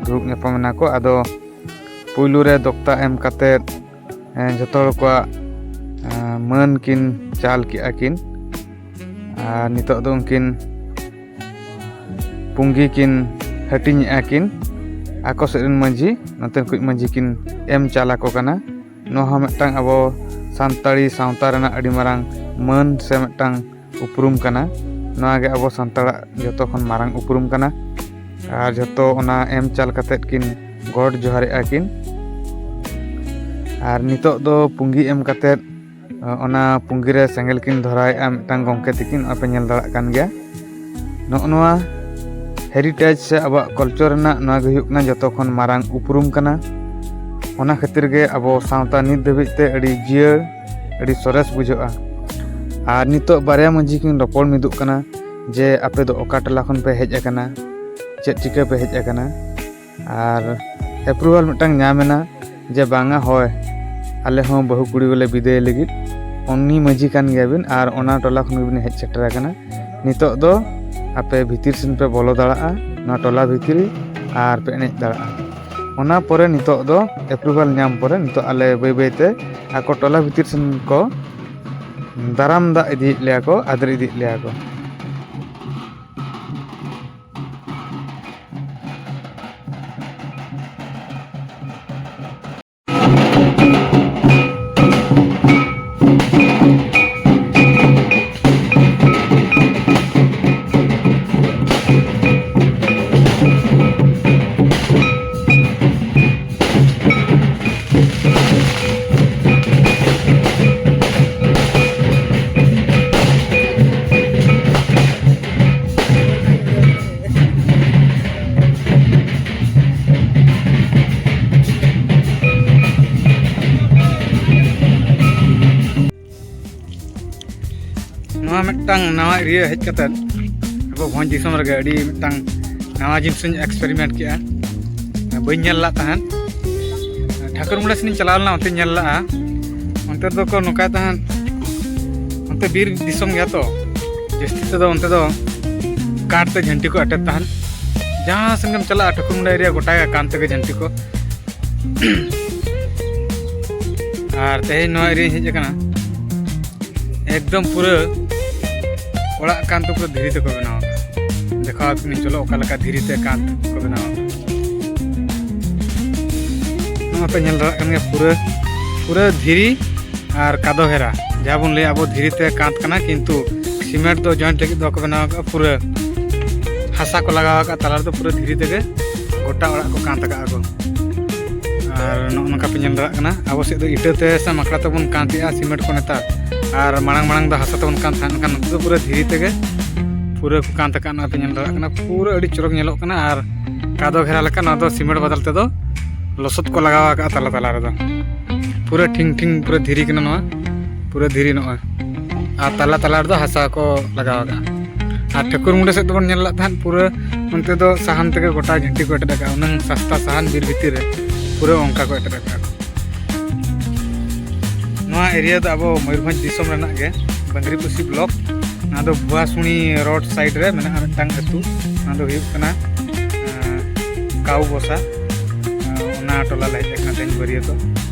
ᱫᱩᱲᱩᱵ ᱧᱟᱯᱟᱢ ᱮᱱᱟ ᱠᱚ᱾ ᱟᱫᱚ ᱯᱩᱭᱞᱩ ᱨᱮ ᱫᱚᱠᱛᱟ ᱮᱢ ᱠᱟᱛᱮᱫ, ᱮᱸ, ᱡᱷᱚᱛᱚ ᱦᱚᱲ ᱠᱚᱣᱟᱜ, ᱮᱸ, ᱢᱟᱹᱱ ᱠᱤᱱ ᱪᱟᱞ ᱠᱮᱜᱼᱟ ᱠᱤᱱ᱾ ᱟᱨ ᱱᱤᱛᱚᱜ ᱫᱚ ᱩᱱᱠᱤᱱ ᱯᱩᱸᱜᱤ ᱠᱤᱱ ᱦᱟᱹᱴᱤᱧᱮᱜᱼᱟ ᱠᱤᱱ᱾ ᱟᱠᱚ ᱥᱮᱫ ᱨᱮᱱ ᱢᱟᱹᱡᱷᱤ ᱱᱚᱛᱮᱱ ᱠᱚ ᱢᱟᱹᱡᱷᱤ ᱠᱤᱱ ᱮᱢ ᱪᱟᱞ ᱟᱠᱚ ᱠᱟᱱᱟ᱾ ᱱᱚᱣᱟ ᱦᱚᱸ ᱢᱤᱫᱴᱟᱝ ᱟᱵᱚ ᱥᱟᱱᱛᱟᱲᱤ ᱥᱟᱶᱛᱟ ᱨᱮᱱᱟᱜ ᱟᱹᱰᱤ ᱢᱟᱨᱟᱝ ᱢᱟᱹᱱ ᱥᱮ ᱢᱤᱫᱴᱟᱝ ᱩᱯᱨᱩᱢ ᱠᱟᱱᱟ᱾ ᱱᱚᱣᱟ ᱜᱮ ᱟᱵᱚ ᱥᱟᱱᱛᱟᱲᱟᱜ ᱡᱚᱛᱚ ᱠᱷᱚᱱ ᱢᱟᱨᱟᱝ ᱩᱯᱨᱩᱢ ᱠᱟᱱᱟ᱾ ᱟᱨ ᱡᱷᱚᱛᱚ ᱚᱱᱟ ᱮᱢ ᱪᱟᱞ ᱠᱟᱛᱮᱫ ᱠᱤᱱ ᱜᱚᱰ ᱡᱚᱦᱟᱨᱮᱜᱼᱟ ᱠᱤᱱ᱾ ᱟᱨ ᱱᱤᱛᱚᱜ ᱫᱚ ᱯᱩᱸᱜᱤ ᱮᱢ ᱠᱟᱛᱮᱫ, ᱚᱱᱟ ᱯᱩᱸᱜᱤ ᱨᱮ ᱥᱮᱸᱜᱮᱞ ᱠᱤᱱ ᱫᱷᱚᱨᱟᱣᱮᱫᱼᱟ ᱢᱤᱫᱴᱟᱝ ᱜᱚᱢᱠᱮ ᱛᱤᱠᱤᱱ, ᱱᱚᱜᱼᱚᱭ ᱯᱮ ᱧᱮᱞ ᱫᱟᱲᱮᱭᱟᱜ ᱠᱟᱱ ᱜᱮᱭᱟ᱾ ᱱᱚᱜᱼᱚ ᱱᱚᱣᱟ ᱦᱮᱨᱤᱴᱮᱡᱽ ᱥᱮ ᱟᱵᱚᱣᱟᱜ ᱠᱟᱞᱪᱟᱨ ᱨᱮᱱᱟᱜ ᱱᱚᱣᱟ ᱜᱮ ᱦᱩᱭᱩᱜ ᱠᱟᱱᱟ ᱡᱚᱛᱚ ᱠᱷᱚᱱ ᱢᱟᱨᱟᱝ ᱩᱯᱨᱩᱢ ᱠᱟᱱᱟ᱾ ᱚᱱᱟ ᱠᱷᱟᱹᱛᱤᱨ ᱜᱮ ᱟᱵᱚ ᱥᱟᱶᱛᱟ ᱱᱤᱛ ᱫᱷᱟᱹᱵᱤᱡ ᱛᱮ ᱟᱹᱰᱤ ᱡᱤᱭᱟᱹᱲ, ᱟᱹᱰᱤ ᱥᱚᱨᱮᱥ ᱵᱩᱡᱷᱟᱹᱜᱼᱟ᱾ ᱟᱨ ᱱᱤᱛᱚᱜ ᱵᱟᱨᱭᱟ ᱢᱟᱹᱡᱷᱤ ᱠᱤᱱ ᱨᱚᱯᱚᱲ ᱢᱤᱫᱚᱜ ᱠᱟᱱᱟ ᱡᱮ ᱟᱯᱮ ᱫᱚ ᱚᱠᱟ ᱴᱚᱞᱟ ᱠᱷᱚᱱ ᱯᱮ ᱦᱮᱡ ᱟᱠᱟᱱᱟ, ᱪᱮᱫ ᱪᱤᱠᱟᱹ ᱯᱮ ᱦᱮᱡ ᱟᱠᱟᱱᱟ᱾ ᱟᱨ ᱮᱯᱨᱩᱵᱷᱟᱞ ᱢᱤᱫᱴᱟᱝ ᱧᱟᱢ ᱮᱱᱟ ᱡᱮ ᱵᱟᱝᱟ, ᱦᱳᱭ, ᱟᱞᱮ ᱦᱚᱸ ᱵᱟᱹᱦᱩ ᱠᱩᱲᱤ ᱵᱚᱞᱮ ᱵᱤᱫᱟᱹᱭ ᱞᱟᱹᱜᱤᱫ᱾ ᱩᱱᱤ ᱢᱟᱹᱡᱷᱤ ᱠᱟᱱ ᱜᱮᱭᱟᱵᱤᱱ ᱟᱨ ᱚᱱᱟ ᱴᱚᱞᱟ ᱠᱷᱚᱱ ᱜᱮᱵᱤᱱ ᱦᱮᱡ ᱥᱮᱴᱮᱨ ᱟᱠᱟᱱᱟ᱾ ᱱᱤᱛᱚᱜ ᱫᱚ ᱟᱯᱮ ᱵᱷᱤᱛᱤᱨ ᱥᱮᱱ ᱯᱮ ᱵᱚᱞᱚ ᱫᱟᱲᱮᱭᱟᱜᱼᱟ, ᱱᱚᱣᱟ ᱴᱚᱞᱟ ᱵᱷᱤᱛᱨᱤ, ᱟᱨ ᱯᱮ ᱮᱱᱮᱡ ᱫᱟᱲᱮᱭᱟᱜᱼᱟ᱾ ᱚᱱᱟ ᱯᱚᱨᱮ ᱱᱤᱛᱚᱜ ᱫᱚ ᱮᱯᱨᱩᱵᱷᱟᱞ ᱧᱟᱢ ᱯᱚᱨᱮ ᱱᱤᱛᱚᱜ ᱟᱞᱮ ᱵᱟᱹᱭ ᱵᱟᱹᱭ ᱛᱮ ᱟᱠᱚ ᱴᱚᱞᱟ ᱵᱷᱤᱛᱤᱨ ᱥᱮᱱ ᱠᱚ ᱫᱟᱨᱟᱢ ᱫᱟᱜ ᱤᱫᱤᱭᱮᱫ ᱞᱮᱭᱟ ᱠᱚ, ᱟᱫᱮᱨ ᱤᱫᱤᱭᱮᱫ ᱞᱮᱭᱟ ᱠᱚ᱾ ᱱᱚᱣᱟ ᱢᱤᱫᱴᱟᱝ ᱱᱟᱣᱟ ᱮᱨᱤᱭᱟ ᱦᱮᱡ ᱠᱟᱛᱮᱫ ᱟᱵᱚ ᱵᱷᱚᱸᱡᱽ ᱫᱤᱥᱚᱢ ᱨᱮᱜᱮ ᱟᱹᱰᱤ ᱢᱤᱫᱴᱟᱝ ᱱᱟᱣᱟ ᱡᱤᱱᱤᱥ ᱤᱧ ᱮᱠᱥᱯᱮᱨᱤᱢᱮᱱᱴ ᱠᱮᱜᱼᱟ᱾ ᱵᱟᱹᱧ ᱧᱮᱞ ᱞᱟᱜ ᱛᱟᱦᱮᱸᱫ᱾ ᱴᱷᱟᱹᱠᱩᱨᱢᱩᱸᱰᱟ ᱥᱮᱫ ᱤᱧ ᱪᱟᱞᱟᱣ ᱞᱮᱱᱟ, ᱚᱱᱛᱮᱧ ᱧᱮᱞ ᱞᱟᱜᱼᱟ᱾ ᱚᱱᱛᱮ ᱫᱚᱠᱚ ᱱᱚᱝᱠᱟᱭ ᱛᱟᱦᱮᱸᱫ, ᱚᱱᱛᱮ ᱵᱤᱨ ᱫᱤᱥᱚᱢ ᱜᱮᱭᱟ ᱛᱚ, ᱡᱟᱹᱥᱛᱤ ᱛᱮᱫᱚ ᱚᱱᱛᱮ ᱫᱚ ᱠᱟᱴ ᱛᱮ ᱡᱷᱟᱹᱱᱴᱤ ᱠᱚ ᱮᱴᱮᱫ ᱛᱟᱦᱮᱸᱫ᱾ ᱡᱟᱦᱟᱸ ᱥᱮᱱ ᱜᱮᱢ ᱪᱟᱞᱟᱜᱼᱟ, ᱴᱷᱟᱹᱠᱩᱨᱢᱩᱸᱰᱟ ᱮᱨᱤᱭᱟ ᱜᱚᱴᱟ ᱜᱮ ᱠᱟᱱ ᱛᱮᱜᱮ ᱡᱷᱟᱹᱱᱴᱤ ᱠᱚ᱾ ᱟᱨ ᱛᱮᱦᱮᱧ ᱱᱚᱣᱟ ᱮᱨᱤᱭᱟᱧ ᱦᱮᱡ ᱟᱠᱟᱱᱟ, ᱮᱠᱫᱚᱢ ᱯᱩᱨᱟᱹ ᱚᱲᱟᱜ ᱠᱟᱱ ᱛᱮ ᱯᱩᱨᱟᱹ ᱫᱷᱤᱨᱤ ᱛᱮᱠᱚ ᱵᱮᱱᱟᱣ ᱟᱠᱟᱫᱟ᱾ ᱫᱮᱠᱷᱟᱣ ᱟᱯᱮ ᱠᱟᱹᱱᱟᱹᱧ, ᱪᱚᱞᱚ, ᱚᱠᱟ ᱞᱮᱠᱟ ᱫᱷᱤᱨᱤ ᱛᱮ ᱠᱟᱸᱛ ᱠᱚ ᱵᱮᱱᱟᱣ ᱟᱠᱟᱫᱟ᱾ ᱱᱚᱣᱟ ᱯᱮ ᱧᱮᱞ ᱫᱟᱲᱮᱭᱟᱜ ᱠᱟᱱ ᱜᱮᱭᱟ, ᱯᱩᱨᱟᱹ ᱯᱩᱨᱟᱹ ᱫᱷᱤᱨᱤ ᱟᱨ ᱠᱟᱫᱚ ᱜᱷᱮᱨᱟ, ᱡᱟᱦᱟᱸ ᱵᱚᱱ ᱞᱟᱹᱭᱟ ᱟᱵᱚ ᱫᱷᱤᱨᱤ ᱛᱮ ᱠᱟᱸᱛ ᱠᱟᱱᱟ, ᱠᱤᱱᱛᱩ ᱥᱤᱢᱮᱱᱴ ᱫᱚ ᱡᱚᱭᱮᱱᱴ ᱞᱟᱹᱜᱤᱫ ᱫᱚ ᱵᱟᱠᱚ ᱵᱮᱱᱟᱣ ᱟᱠᱟᱫᱼᱟ᱾ ᱯᱩᱨᱟᱹ ᱦᱟᱥᱟ ᱠᱚ ᱞᱟᱜᱟᱣ ᱟᱠᱟᱫᱼᱟ, ᱛᱟᱞᱟ ᱨᱮᱫᱚ ᱯᱩᱨᱟᱹ ᱫᱷᱤᱨᱤ ᱛᱮᱜᱮ ᱜᱚᱴᱟ ᱚᱲᱟᱜ ᱠᱚ ᱠᱟᱸᱛ ᱟᱠᱟᱫᱼᱟ ᱠᱚ᱾ ᱟᱨ ᱱᱚᱜᱼᱚ ᱱᱚᱝᱠᱟ ᱯᱮ ᱧᱮᱞ ᱫᱟᱲᱮᱭᱟᱜ ᱠᱟᱱᱟ, ᱟᱵᱚ ᱥᱮᱫ ᱫᱚ ᱤᱴᱟᱹ ᱛᱮ ᱥᱮ ᱢᱟᱠᱲᱟ ᱛᱮᱵᱚᱱ ᱠᱟᱸᱛᱮᱜᱼᱟ ᱥᱤᱢᱮᱱᱴ ᱠᱚ ᱱᱮᱛᱟᱨ, ᱟᱨ ᱢᱟᱲᱟᱝ ᱢᱟᱲᱟᱝ ᱫᱚ ᱦᱟᱥᱟ ᱛᱮᱵᱚᱱ ᱠᱟᱸᱛ ᱛᱟᱦᱮᱸᱫ, ᱢᱮᱱᱠᱷᱟᱱ ᱱᱚᱛᱮ ᱫᱚ ᱯᱩᱨᱟᱹ ᱫᱷᱤᱨᱤ ᱛᱮᱜᱮ ᱯᱩᱨᱟᱹ ᱠᱚ ᱠᱟᱸᱛ ᱟᱠᱟᱫ᱾ ᱱᱚᱣᱟ ᱯᱮ ᱧᱮᱞ ᱫᱟᱲᱮᱭᱟᱜ ᱠᱟᱱᱟ, ᱯᱩᱨᱟᱹ ᱟᱹᱰᱤ ᱪᱚᱨᱚᱠ ᱧᱮᱞᱚᱜ ᱠᱟᱱᱟ᱾ ᱟᱨ ᱠᱟᱫᱚ ᱜᱷᱮᱨᱟ ᱞᱮᱠᱟ ᱱᱚᱣᱟ ᱫᱚ ᱥᱤᱢᱮᱱᱴ ᱵᱚᱫᱚᱞ ᱛᱮᱫᱚ ᱞᱚᱥᱚᱫ ᱠᱚ ᱞᱟᱜᱟᱣ ᱟᱠᱟᱫᱼᱟ ᱛᱟᱞᱟ ᱛᱟᱞᱟ ᱨᱮᱫᱚ᱾ ᱯᱩᱨᱟᱹ ᱴᱷᱤᱝ ᱴᱷᱤᱝ ᱯᱩᱨᱟᱹ ᱫᱷᱤᱨᱤ ᱠᱟᱱᱟ ᱱᱚᱣᱟ, ᱯᱩᱨᱟᱹ ᱫᱷᱤᱨᱤ ᱱᱚᱜᱼᱚᱭ᱾ ᱟᱨ ᱛᱟᱞᱟ ᱛᱟᱞᱟ ᱨᱮᱫᱚ ᱦᱟᱥᱟ ᱠᱚ ᱞᱟᱜᱟᱣ ᱟᱠᱟᱫᱼᱟ᱾ ᱟᱨ ᱴᱷᱟᱹᱠᱩᱨ ᱢᱩᱸᱰᱟᱹ ᱥᱮᱫ ᱫᱚᱵᱚᱱ ᱧᱮᱞ ᱞᱮᱫ ᱛᱟᱦᱮᱸᱫ, ᱯᱩᱨᱟᱹ ᱚᱱᱛᱮ ᱫᱚ ᱥᱟᱦᱟᱱ ᱛᱮᱜᱮ ᱜᱚᱴᱟ ᱡᱷᱟᱹᱱᱴᱤ ᱠᱚ ᱮᱴᱮᱫ ᱟᱠᱟᱫᱼᱟ᱾ ᱩᱱᱟᱹᱝ ᱥᱟᱥᱛᱟ ᱥᱟᱦᱟᱱ ᱵᱤᱨ ᱵᱷᱤᱛᱤᱨ ᱨᱮ ᱯᱩᱨᱟᱹ ᱚᱱᱠᱟ ᱠᱚ ᱮᱴᱮᱫ ᱟᱠᱟᱫᱼᱟ᱾ ᱱᱚᱣᱟ ᱮᱨᱤᱭᱟ ᱫᱚ ᱟᱵᱚ ᱢᱚᱭᱩᱨᱵᱷᱚᱸᱡᱽ ᱫᱤᱥᱚᱢ ᱨᱮᱱᱟᱜ ᱜᱮ, ᱵᱟᱝᱨᱤᱯᱩᱥᱤ ᱵᱞᱚᱠ᱾ ᱱᱚᱣᱟ ᱫᱚ ᱵᱷᱩᱣᱟᱥᱩᱱᱤ ᱨᱳᱰ ᱥᱟᱭᱤᱰ ᱨᱮ ᱢᱮᱱᱟᱜᱼᱟ ᱢᱤᱫᱴᱟᱝ ᱟᱹᱛᱩ᱾ ᱱᱚᱣᱟ ᱫᱚ ᱦᱩᱭᱩᱜ ᱠᱟᱱᱟ, ᱟᱸ, ᱠᱟᱣ ᱵᱚᱥᱟ᱾ ᱟᱸ, ᱚᱱᱟ ᱴᱚᱞᱟ ᱞᱮ ᱦᱮᱡ ᱟᱠᱟᱱᱟ ᱛᱮᱦᱮᱧ ᱵᱟᱹᱨᱭᱟᱹᱛᱚᱜ᱾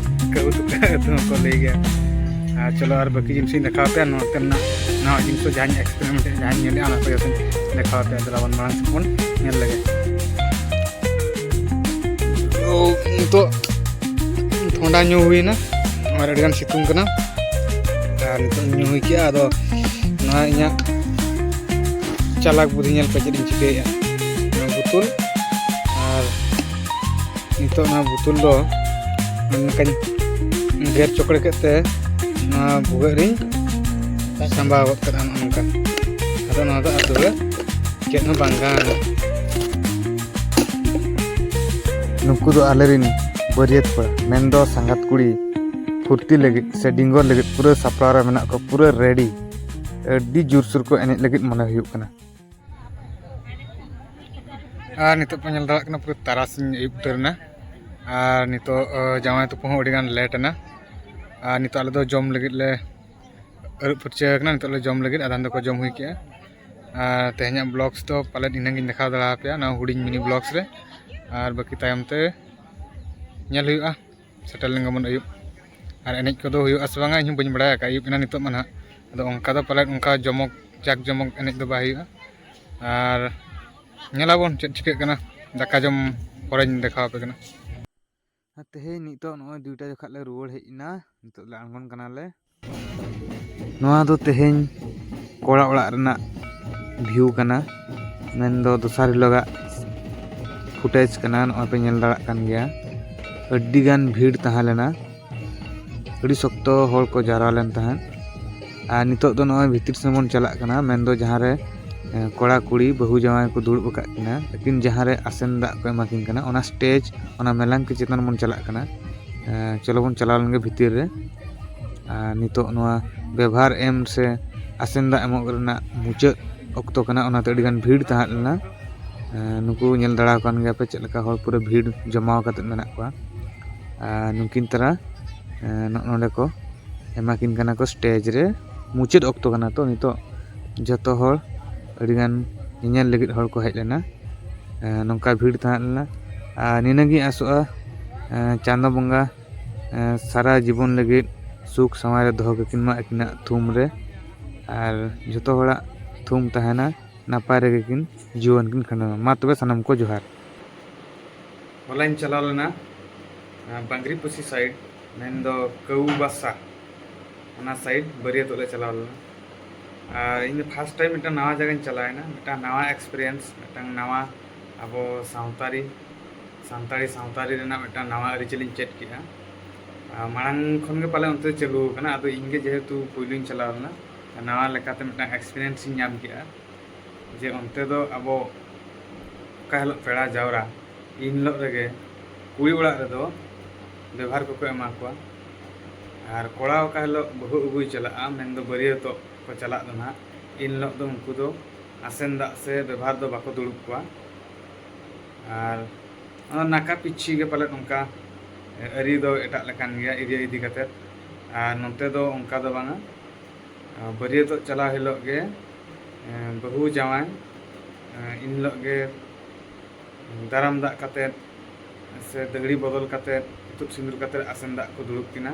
ᱠᱟᱹᱦᱩ ᱛᱟᱠᱚ ᱟᱹᱛᱩ ᱦᱚᱸᱠᱚ ᱞᱟᱹᱭ ᱜᱮᱭᱟ᱾ ᱟᱨ ᱪᱚᱞᱚ, ᱟᱨ ᱵᱟᱹᱠᱤ ᱡᱤᱱᱤᱥ ᱤᱧ ᱫᱮᱠᱷᱟᱣ ᱟᱯᱮᱭᱟ, ᱱᱚᱛᱮ ᱨᱮᱱᱟᱜ ᱱᱟᱣᱟ ᱡᱤᱱᱤᱥ ᱠᱚ ᱡᱟᱦᱟᱸᱧ ᱮᱠᱥᱯᱮᱨᱤᱢᱮᱱᱴ ᱮᱫᱼᱟ, ᱡᱟᱦᱟᱸᱧ ᱧᱮᱞᱮᱫᱼᱟ, ᱚᱱᱟ ᱠᱚ ᱡᱚᱛᱚᱧ ᱫᱮᱠᱷᱟᱣ ᱟᱯᱮᱭᱟ᱾ ᱫᱮᱞᱟ ᱵᱚᱱ ᱢᱟᱲᱟᱝ ᱥᱮᱫ ᱵᱚᱱ ᱧᱮᱞ ᱞᱮᱜᱮ᱾ ᱛᱚ, ᱱᱤᱛᱚᱜ ᱴᱷᱚᱱᱰᱟ ᱧᱩ ᱦᱩᱭᱱᱟ ᱟᱨ ᱟᱹᱰᱤᱜᱟᱱ ᱥᱤᱛᱩᱝ ᱠᱟᱱᱟ᱾ ᱟᱨ ᱱᱤᱛᱚᱜ ᱤᱧ ᱧᱩ ᱦᱩᱭ ᱠᱮᱜᱼᱟ᱾ ᱟᱫᱚ ᱱᱚᱣᱟ ᱤᱧᱟᱹᱜ ᱪᱟᱞᱟᱠ ᱵᱩᱫᱷᱤ ᱧᱮᱞ ᱯᱮ ᱪᱮᱫ ᱤᱧ ᱪᱤᱠᱟᱹᱭᱮᱫᱼᱟ᱾ ᱱᱚᱣᱟ ᱵᱳᱛᱚᱞ, ᱟᱨ ᱱᱤᱛᱚᱜ ᱱᱚᱣᱟ ᱵᱳᱛᱚᱞ ᱫᱚ ᱱᱚᱝᱠᱟᱧ ᱜᱮᱨ ᱪᱚᱠᱲᱮ ᱠᱮᱫ ᱛᱮ ᱱᱚᱣᱟ ᱵᱷᱩᱜᱟᱹᱜ ᱨᱤᱧ ᱥᱟᱢᱵᱟᱣ ᱜᱚᱫ ᱠᱟᱫᱟ ᱱᱚᱜᱼᱚ ᱱᱚᱝᱠᱟ᱾ ᱟᱫᱚ ᱱᱚᱣᱟ ᱫᱚ ᱟᱹᱛᱩ ᱨᱮ ᱪᱮᱫ ᱦᱚᱸ ᱵᱟᱝ ᱜᱟᱱ᱾ ᱱᱩᱠᱩ ᱫᱚ ᱟᱞᱮᱨᱤᱱ ᱵᱟᱹᱨᱭᱟᱹᱛ ᱠᱚᱲᱟ, ᱢᱮᱱᱫᱚ ᱥᱟᱸᱜᱟᱛ ᱠᱩᱲᱤ᱾ ᱯᱷᱩᱨᱛᱤ ᱞᱟᱹᱜᱤᱫ ᱥᱮ ᱰᱤᱝᱜᱚᱨ ᱞᱟᱹᱜᱤᱫ ᱯᱩᱨᱟᱹ ᱥᱟᱯᱲᱟᱣ ᱨᱮ ᱢᱮᱱᱟᱜ ᱠᱚᱣᱟ, ᱯᱩᱨᱟᱹ ᱨᱮᱰᱤ᱾ ᱟᱹᱰᱤ ᱡᱳᱨᱥᱳᱨ ᱠᱚ ᱮᱱᱮᱡ ᱞᱟᱹᱜᱤᱫ ᱢᱚᱱᱮ ᱦᱩᱭᱩᱜ ᱠᱟᱱᱟ᱾ ᱟᱨ ᱱᱤᱛᱚᱜ ᱯᱮ ᱧᱮᱞ ᱫᱟᱲᱮᱭᱟᱜ ᱠᱟᱱᱟ, ᱯᱩᱨᱟᱹ ᱛᱟᱨᱟᱥᱤᱧ ᱟᱹᱭᱩᱵ ᱩᱛᱟᱹᱨ ᱮᱱᱟ᱾ ᱟᱨ ᱱᱤᱛᱚᱜ, ᱟᱸ, ᱡᱟᱶᱟᱭ ᱛᱩᱯᱩ ᱦᱚᱸ ᱟᱹᱰᱤ ᱜᱟᱱ ᱞᱮᱴ ᱮᱱᱟ᱾ ᱟᱨ ᱱᱤᱛᱚᱜ ᱟᱞᱮ ᱫᱚ ᱡᱚᱢ ᱞᱟᱹᱜᱤᱫ ᱞᱮ ᱟᱹᱨᱩᱵ ᱯᱷᱟᱨᱪᱟ ᱟᱠᱟᱱᱟ᱾ ᱱᱤᱛᱚᱜ ᱞᱮ ᱡᱚᱢ ᱞᱟᱹᱜᱤᱫ, ᱟᱫᱷᱟᱱ ᱫᱚᱠᱚ ᱡᱚᱢ ᱦᱩᱭ ᱠᱮᱜᱼᱟ᱾ ᱟᱨ ᱛᱮᱦᱮᱧᱟᱜ ᱵᱞᱚᱜᱥ ᱫᱚ ᱯᱟᱞᱮᱫ ᱤᱱᱟᱹᱜ ᱜᱤᱧ ᱫᱮᱠᱷᱟᱣ ᱫᱟᱲᱮ ᱟᱯᱮᱭᱟ ᱱᱚᱣᱟ ᱦᱩᱰᱤᱧ ᱢᱤᱱᱤ ᱵᱞᱚᱜᱥ ᱨᱮ᱾ ᱟᱨ ᱵᱟᱹᱠᱤ ᱛᱟᱭᱚᱢ ᱛᱮ ᱧᱮᱞ ᱦᱩᱭᱩᱜᱼᱟ, ᱥᱮᱴᱮᱨ ᱞᱮᱱ ᱜᱮᱵᱚᱱ ᱟᱹᱭᱩᱵ᱾ ᱟᱨ ᱮᱱᱮᱡ ᱠᱚᱫᱚ ᱦᱩᱭᱩᱜᱼᱟ ᱥᱮ ᱵᱟᱝᱟ, ᱤᱧ ᱦᱚᱸ ᱵᱟᱹᱧ ᱵᱟᱲᱟᱭ ᱟᱠᱟᱫᱼᱟ, ᱟᱹᱭᱩᱵ ᱮᱱᱟ ᱱᱤᱛᱚᱜ ᱢᱟ ᱱᱟᱦᱟᱜ᱾ ᱟᱫᱚ ᱚᱱᱠᱟ ᱫᱚ ᱯᱟᱞᱮᱫ ᱚᱱᱠᱟ ᱡᱚᱢᱚᱠ, ᱡᱟᱠ ᱡᱚᱢᱚᱠ ᱮᱱᱮᱡ ᱫᱚ ᱵᱟᱭ ᱦᱩᱭᱩᱜᱼᱟ᱾ ᱟᱨ ᱧᱮᱞᱟᱵᱚᱱ ᱪᱮᱫ ᱪᱤᱠᱟᱹᱜ ᱠᱟᱱᱟ, ᱫᱟᱠᱟ ᱡᱚᱢ ᱯᱚᱨᱮᱧ ᱫᱮᱠᱷᱟᱣ ᱟᱯᱮ ᱠᱟᱱᱟ᱾ ᱟᱨ ᱛᱮᱦᱮᱧ ᱱᱤᱛᱚᱜ ᱱᱚᱜᱼᱚᱭ ᱫᱩᱭᱴᱟ ᱡᱚᱠᱷᱟᱜ ᱞᱮ ᱨᱩᱣᱟᱹᱲ ᱦᱮᱡ ᱮᱱᱟ, ᱱᱤᱛᱚᱜ ᱞᱮ ᱟᱬᱜᱚᱱ ᱠᱟᱱᱟᱞᱮ᱾ ᱱᱚᱣᱟ ᱫᱚ ᱛᱮᱦᱮᱧ ᱠᱚᱲᱟ ᱚᱲᱟᱜ ᱨᱮᱱᱟᱜ ᱵᱷᱤᱭᱩ ᱠᱟᱱᱟ, ᱢᱮᱱᱫᱚ ᱫᱚᱥᱟᱨ ᱦᱤᱞᱳᱜᱟᱜ ᱯᱷᱩᱴᱮᱡᱽ ᱠᱟᱱᱟ᱾ ᱱᱚᱜᱼᱚᱭ ᱯᱮ ᱧᱮᱞ ᱫᱟᱲᱮᱭᱟᱜ ᱠᱟᱱ ᱜᱮᱭᱟ, ᱟᱹᱰᱤ ᱜᱟᱱ ᱵᱷᱤᱲ ᱛᱟᱦᱮᱸ ᱞᱮᱱᱟ, ᱟᱹᱰᱤ ᱥᱚᱠᱛᱚ ᱦᱚᱲ ᱠᱚ ᱡᱟᱣᱨᱟ ᱞᱮᱱ ᱛᱟᱦᱮᱸᱫ᱾ ᱟᱨ ᱱᱤᱛᱚᱜ ᱫᱚ ᱱᱚᱜᱼᱚᱭ ᱵᱷᱤᱛᱤᱨ ᱥᱮᱱ ᱵᱚᱱ ᱪᱟᱞᱟᱜ ᱠᱟᱱᱟ, ᱢᱮᱱᱫᱚ ᱡᱟᱦᱟᱸ ᱨᱮ, ᱮ, ᱠᱚᱲᱟ ᱠᱩᱲᱤ ᱵᱟᱹᱦᱩ ᱡᱟᱶᱟᱭ ᱠᱚ ᱫᱩᱲᱩᱵ ᱟᱠᱟᱫ ᱠᱤᱱᱟ, ᱟᱹᱠᱤᱱ ᱡᱟᱦᱟᱸ ᱨᱮ ᱟᱥᱮᱱ ᱫᱟᱜ ᱠᱚ ᱮᱢᱟ ᱠᱤᱱ ᱠᱟᱱᱟ, ᱚᱱᱟ ᱥᱴᱮᱡᱽ, ᱚᱱᱟ ᱢᱮᱞᱟᱝᱠᱤ ᱪᱮᱛᱟᱱ ᱵᱚᱱ ᱪᱟᱞᱟᱜ ᱠᱟᱱᱟ᱾ ᱮ, ᱪᱚᱞᱚ ᱵᱚᱱ ᱪᱟᱞᱟᱣ ᱞᱮᱱᱜᱮ ᱵᱷᱤᱛᱤᱨ ᱨᱮ᱾ ᱟᱨ ᱱᱤᱛᱚᱜ ᱱᱚᱣᱟ ᱵᱮᱵᱷᱟᱨ ᱮᱢ ᱥᱮ ᱟᱥᱮᱱ ᱫᱟᱜ ᱮᱢᱚᱜ ᱨᱮᱱᱟᱜ ᱢᱩᱪᱟᱹᱫ ᱚᱠᱛᱚ ᱠᱟᱱᱟ, ᱚᱱᱟᱛᱮ ᱟᱹᱰᱤᱜᱟᱱ ᱵᱷᱤᱲ ᱛᱟᱦᱮᱸ ᱞᱮᱱᱟ᱾ ᱮ, ᱱᱩᱠᱩ ᱧᱮᱞ ᱫᱟᱲᱮ ᱟᱠᱟᱱ ᱜᱮᱭᱟ ᱯᱮ ᱪᱮᱫ ᱞᱮᱠᱟ ᱦᱚᱲ ᱯᱩᱨᱟᱹ ᱵᱷᱤᱲ ᱡᱚᱢᱟᱣ ᱠᱟᱛᱮᱫ ᱢᱮᱱᱟᱜ ᱠᱚᱣᱟ᱾ ᱟᱨ ᱱᱩᱠᱤᱱ ᱛᱟᱨᱟ, ᱮ, ᱱᱚᱜᱼᱚ ᱱᱚᱰᱮ ᱠᱚ ᱮᱢᱟ ᱠᱤᱱ ᱠᱟᱱᱟ ᱠᱚ ᱥᱴᱮᱡᱽ ᱨᱮ᱾ ᱢᱩᱪᱟᱹᱫ ᱚᱠᱛᱚ ᱠᱟᱱᱟ ᱛᱚ ᱱᱤᱛᱚᱜ, ᱡᱚᱛᱚ ᱦᱚᱲ ᱟᱹᱰᱤᱜᱟᱱ ᱧᱮᱧᱮᱞ ᱞᱟᱹᱜᱤᱫ ᱦᱚᱲ ᱠᱚ ᱦᱮᱡ ᱞᱮᱱᱟ᱾ ᱮ, ᱱᱚᱝᱠᱟ ᱵᱷᱤᱲ ᱛᱟᱦᱮᱸ ᱞᱮᱱᱟ᱾ ᱟᱨ ᱱᱤᱱᱟᱹᱜᱤᱧ ᱟᱥᱚᱜᱼᱟ, ᱮ, ᱪᱟᱸᱫᱚ ᱵᱚᱸᱜᱟ, ᱮ, ᱥᱟᱨᱟ ᱡᱤᱵᱚᱱ ᱞᱟᱹᱜᱤᱫ ᱥᱩᱠ ᱥᱟᱶᱟᱭ ᱨᱮ ᱫᱚᱦᱚ ᱠᱟᱹᱠᱤᱱ ᱢᱟ ᱟᱹᱠᱤᱱᱟᱜ ᱛᱷᱩᱢ ᱨᱮ, ᱟᱨ ᱡᱚᱛᱚ ᱦᱚᱲᱟᱜ ᱛᱷᱩᱢ ᱛᱟᱦᱮᱱᱟ, ᱱᱟᱯᱟᱭ ᱨᱮᱜᱮ ᱠᱤᱱ ᱡᱤᱭᱚᱱ ᱠᱤᱱ ᱠᱷᱟᱸᱰᱟᱣᱟ᱾ ᱢᱟ ᱛᱚᱵᱮ ᱥᱟᱱᱟᱢ ᱠᱚ ᱡᱚᱦᱟᱨ᱾ ᱦᱚᱞᱟᱧ ᱪᱟᱞᱟᱣ ᱞᱮᱱᱟ, ᱟᱸ, ᱵᱟᱝᱨᱤᱯᱚᱥᱤ ᱥᱟᱭᱤᱰ, ᱢᱮᱱᱫᱚ ᱠᱟᱹᱣᱵᱟᱥᱟ, ᱚᱱᱟ ᱥᱟᱭᱤᱰ ᱵᱟᱹᱨᱭᱟᱹᱛᱚᱜ ᱞᱮ ᱪᱟᱞᱟᱣ ᱞᱮᱱᱟ᱾ ᱟᱨ ᱤᱧ ᱫᱚ ᱯᱷᱟᱥᱴ ᱴᱟᱭᱤᱢ ᱢᱤᱫᱴᱟᱝ ᱱᱟᱣᱟ ᱡᱟᱭᱜᱟᱧ ᱪᱟᱞᱟᱣᱮᱱᱟ, ᱢᱤᱫᱴᱟᱝ ᱱᱟᱣᱟ ᱮᱠᱥᱯᱤᱨᱤᱭᱮᱱᱥ, ᱢᱤᱫᱴᱟᱝ ᱱᱟᱣᱟ ᱟᱵᱚ ᱥᱟᱶᱛᱟᱨᱤ, ᱥᱟᱱᱛᱟᱲᱤ ᱥᱟᱶᱛᱟ ᱨᱮᱱᱟᱜ ᱢᱤᱫᱴᱟᱝ ᱱᱟᱣᱟ ᱟᱹᱨᱤᱪᱟᱹᱞᱤᱧ ᱪᱮᱫ ᱠᱮᱜᱼᱟ᱾ ᱟᱨ ᱢᱟᱲᱟᱝ ᱠᱷᱚᱱ ᱜᱮ ᱯᱟᱞᱮ ᱚᱱᱛᱮ ᱪᱟᱹᱞᱩ ᱟᱠᱟᱱᱟ, ᱟᱫᱚ ᱤᱧ ᱜᱮ ᱡᱮᱦᱮᱛᱩ ᱯᱩᱭᱞᱩᱧ ᱪᱟᱞᱟᱣ ᱞᱮᱱᱟ, ᱱᱟᱣᱟ ᱞᱮᱠᱟᱛᱮ ᱢᱤᱫᱴᱟᱝ ᱮᱠᱥᱯᱤᱨᱤᱭᱮᱱᱥ ᱤᱧ ᱧᱟᱢ ᱠᱮᱜᱼᱟ᱾ ᱡᱮ ᱚᱱᱛᱮ ᱫᱚ ᱟᱵᱚ ᱚᱠᱟ ᱦᱤᱞᱳᱜ ᱯᱮᱲᱟ ᱡᱟᱣᱨᱟ, ᱤᱱ ᱦᱤᱞᱳᱜ ᱨᱮᱜᱮ ᱠᱩᱲᱤ ᱚᱲᱟᱜ ᱨᱮᱫᱚ ᱵᱮᱵᱷᱟᱨ ᱠᱚᱠᱚ ᱮᱢᱟ ᱠᱚᱣᱟ, ᱟᱨ ᱠᱚᱲᱟ ᱚᱠᱟ ᱦᱤᱞᱳᱜ ᱵᱟᱹᱦᱩ ᱟᱹᱜᱩᱭ ᱪᱟᱞᱟᱜᱼᱟ, ᱢᱮᱱᱫᱚ ᱵᱟᱹᱨᱭᱟᱹᱛᱚᱜ, ᱠᱚ ᱪᱟᱞᱟᱜ ᱫᱚ ᱱᱟᱦᱟᱜ, ᱤᱱ ᱦᱤᱞᱳᱜ ᱫᱚ ᱩᱱᱠᱩ ᱫᱚ ᱟᱥᱮᱱ ᱫᱟᱜ ᱥᱮ ᱵᱮᱵᱷᱟᱨ ᱫᱚ ᱵᱟᱠᱚ ᱫᱩᱲᱩᱵ ᱠᱚᱣᱟ᱾ ᱟᱨ ᱚᱱᱟ ᱱᱟᱠᱟ ᱯᱤᱪᱷᱤ ᱜᱮ ᱯᱟᱞᱮᱫ ᱚᱱᱠᱟ ᱟᱹᱨᱤ ᱫᱚ ᱮᱴᱟᱜ ᱞᱮᱠᱟᱱ ᱜᱮᱭᱟ ᱮᱨᱤᱭᱟ ᱤᱫᱤ ᱠᱟᱛᱮᱫ᱾ ᱟᱨ ᱱᱚᱛᱮ ᱫᱚ ᱚᱱᱠᱟ ᱫᱚ ᱵᱟᱝᱟ᱾ ᱵᱟᱹᱨᱭᱟᱹᱛᱚᱜ ᱪᱟᱞᱟᱣ ᱦᱤᱞᱳᱜ ᱜᱮ ᱵᱟᱹᱦᱩ ᱡᱟᱶᱟᱭ ᱤᱱ ᱦᱤᱞᱳᱜ ᱜᱮ ᱫᱟᱨᱟᱢ ᱫᱟᱜ ᱠᱟᱛᱮᱫ ᱥᱮ ᱫᱟᱹᱦᱲᱤ ᱵᱚᱫᱚᱞ ᱠᱟᱛᱮᱫ ᱤᱛᱩᱫ ᱥᱤᱸᱫᱩᱨ ᱠᱟᱛᱮᱫ ᱟᱥᱮᱱ ᱫᱟᱜ ᱠᱚ ᱫᱩᱲᱩᱵ ᱠᱤᱱᱟ᱾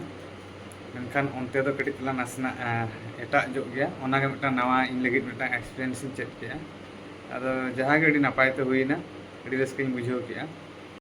ᱢᱮᱱᱠᱷᱟᱱ ᱚᱱᱛᱮ ᱫᱚ ᱠᱟᱹᱴᱤᱡ ᱛᱟᱞᱟᱝ ᱱᱟᱥᱮᱱᱟᱜ ᱮᱴᱟᱜ ᱧᱚᱜ ᱜᱮᱭᱟ᱾ ᱚᱱᱟᱜᱮ ᱢᱤᱫᱴᱟᱝ ᱱᱟᱣᱟ ᱤᱧ ᱞᱟᱹᱜᱤᱫ ᱢᱤᱫᱴᱟᱝ ᱮᱠᱥᱯᱤᱨᱤᱭᱮᱱᱥ ᱤᱧ ᱪᱮᱫ ᱠᱮᱜᱼᱟ᱾ ᱟᱫᱚ ᱡᱟᱦᱟᱸ ᱜᱮ ᱟᱹᱰᱤ ᱱᱟᱯᱟᱭ ᱛᱮ ᱦᱩᱭᱱᱟ, ᱟᱹᱰᱤ ᱨᱟᱹᱥᱠᱟᱹᱧ ᱵᱩᱡᱷᱟᱹᱣ ᱠᱮᱜᱼᱟ᱾